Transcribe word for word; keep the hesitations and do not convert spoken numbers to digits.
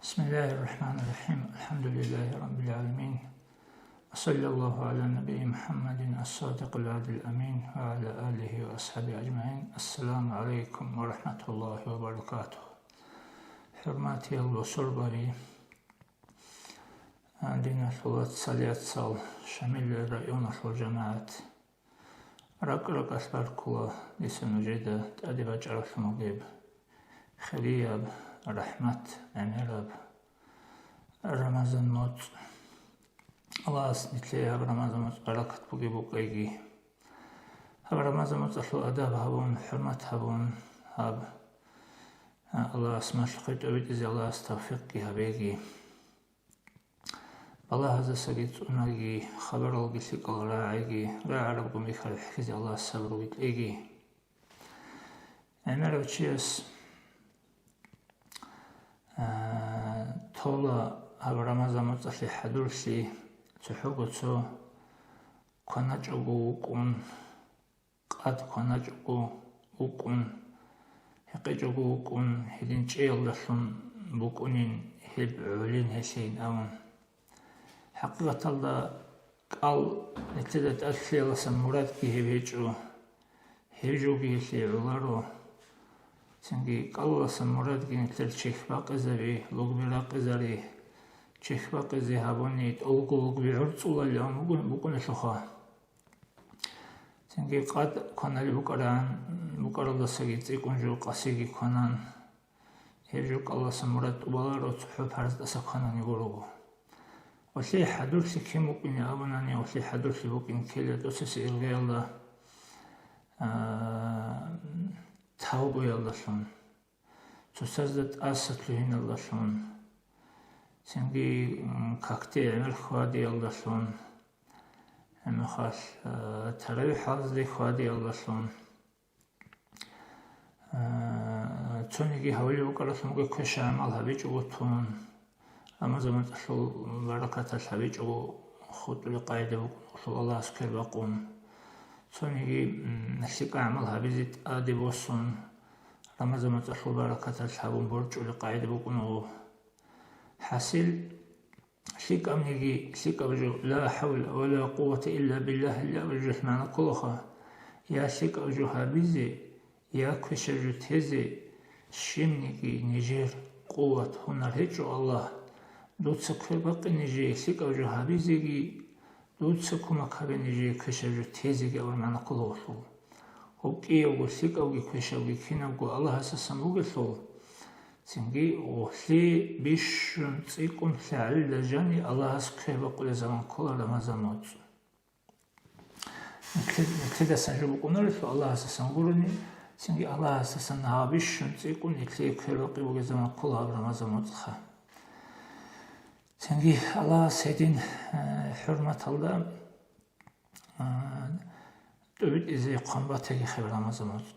بسم الله الرحمن الرحيم. الحمد لله رب العالمين. وصلى الله على النبي محمد الصادق الوعد الأمين وعلى آله وأصحابه أجمعين. السلام عليكم ورحمة الله وبركاته. ХӀурматиял бусурбаби, диналъул вацал-яцал, Шамилла районалъул жамагӀат! РакӀ-ракӀалъ баркула дица нужеда тӀаде бачӀараблъун бугеб хирияб, рахӀмат гӀемераб Рамазан моцӀ. Аллагьас нилъее гьаб Рамазан моцӀ баракат бугеб букӀайги. Гьаб Рамазан моцӀалъул адаб гьабун, хӀурмат гьабун, гьаб, а, Аллагьас малъухъе тӀобитӀизе Аллагьас тавфикъги гьабеги. Балагьаздасаги цӀунаги, хабаралги лъикӀал рагӀиги, рагӀарабгун бихьараб хӀехьизе Аллагьас сабруги кьеги. ГӀемерав чияс, а, тола гьаб Рамазан моцӀалъе хӀадурлъи, цохӀого цо кваначӀого вукӀун, къад кваначӀого вукӀун, гьекъечӀого вукӀун, гьедин чӀеялдалъун букӀунин гьеб гӀолин гьелъейин абун. ХӀакъикъаталда кӀал нилъеда тӀад лъеялдасан мурадги гьеб гьечӀо, гьеб жоги гьелъие гӀоларо. Цинги кӀалалдасан мурадги нилъер чехь бакъизаби, лугби ракъизари, чехь бакъизе гьабуни, тӀолго лугби гӀурцӀулали абун бугун-, букӀунелъулха. Цинги къад кваналеб букӀаран, букӀаралдасаги цӀикӀкӀун жо къасиги кванан. Гьеб жо кӀалалдаса мурад тӀубаларо цохӀо парз тӀаса кванани гурого. Гьелъие хӀадурлъи кин букӀине абунани, гьелъие хӀадурлъи букӀин ккела тӀоцеса иргаялда, а, тавбуялдалъун. Цоцазда тӀаса лъугьиналдалъун, цинги, м, какде гӀемер хьвадиялдалъун, гьебмехалъ, а, таравихӀалазде хьвадиялдалъун, а, цониги гьавулеб букӀаралъун буго квеша гӀамал гьабичӀого тун, Рамазан моцӀалъул баракаталъ гьабичӀого хутӀулеб къагӀида букӀун, Аллагьас квербакъун. Цониги, м, лъикӀа гӀамал гьабизе тӀаде босун, Рамазан моцӀалъул баракаталъ гьабун борчӀулеб къагӀида букӀун буго. ХӀасил, лъикӀабниги лъикӀаб жо, ла хӀавла ва ла къуввата илла биллагь, илла абулеб жолъ магӀна кколаха, я лъикӀаб жо гьабизе, я квешаб жо тезе щибниги нижер къуват, гьунар гьечӀо, Аллагь. Дуца квербакъе нижее лъикӀаб жо гьабизеги, дуца кумек гьабе нижее квешаб жо тезеги абураб магӀна ккола гьелъул. Гьеб кӀиябго лъикӀабги квешабги кинабго Аллагьасдасан бугелъул, цинги гьелъие бищун цӀикӀкӀун лъагӀалила жани Аллагьас квербакъулеб заман ккола Рамазан моцӀ. Нилъе-, нилъедасан жо букӀунарелъул Аллагьасдасан гурони, цинги Аллагьасдасан гьаб бищун цӀикӀкӀун нилъее квербакъи бугеб заман ккола гьаб Рамазан моцӀха. Цинги Аллагьас гьедин, э, хӀурматалда, э, тӀубитӀизе хъван батаги хеб Рамазан моцӀ.